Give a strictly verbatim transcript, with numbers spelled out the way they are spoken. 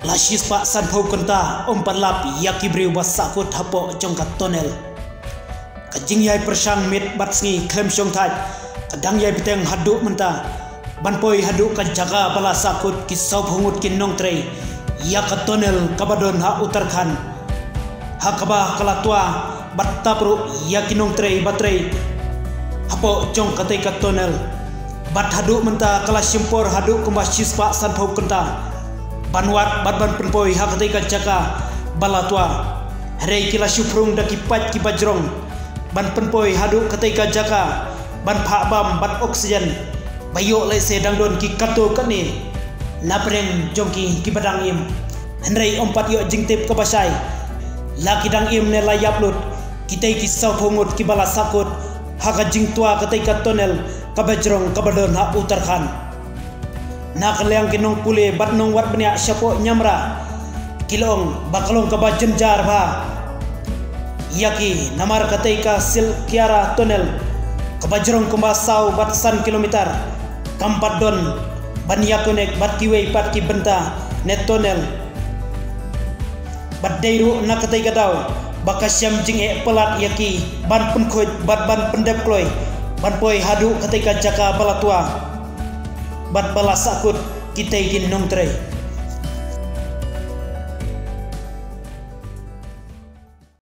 La shispah sanphew kynta ym pat lap ïa ki briew ba sahkut hapoh jong ka tunnel. Ka jingïai pyrshang miet bad sngi khlem shongthait ka dang ïai bteng haduh mynta ban poi haduh ka jaka ba la sahkut ki sawphew ngut ki nongtrei ïa ka tunnel kaba don ha Uttarakhand, ha kaba ka la twa bad tap ruh ïa ki nongtrei ba trei hapoh jong katei ka tunnel. Bad haduh mynta ka la shim por haduh kumba shispah sanphew kynta ban wad bad ban pynpoi ha katei ka jaka ba la twa. Hynrei ki la shu phrung da ki paip kiba jrong ban pynpoi haduh katei ka jaka ban phah bam bad oxygen ba ïoh lehse dang don ki katto katne na pdeng jong ki kiba dang im. Hynrei ym pat ïoh jingtip kaba shai, la ki dang im ne la ïap lut kitei ki sawphew ngut kiba la sahkut ha ka jingtwa katei ka tunnel kaba jrong kaba don ha Uttarakhand. Na ka liang ki nongpule bad nongwad bniah shapoh Nyamra ki la ong ba ka long kaba jynjar bha ïa ki, namar katei ka Silkhiara tunnel kaba jrong kumba saw bad san kilometer kam pat don ban ïa connect bad kiwei pat ki bynta ne tunnel. Bad dei ruh na katei ka daw ba ka shem jingeh palat ïa ki ban pynkhuid bad ban pyndep kloi ban poi haduh katei ka jaka ba la twa bad ba la sahkut kitei ki nongtrei.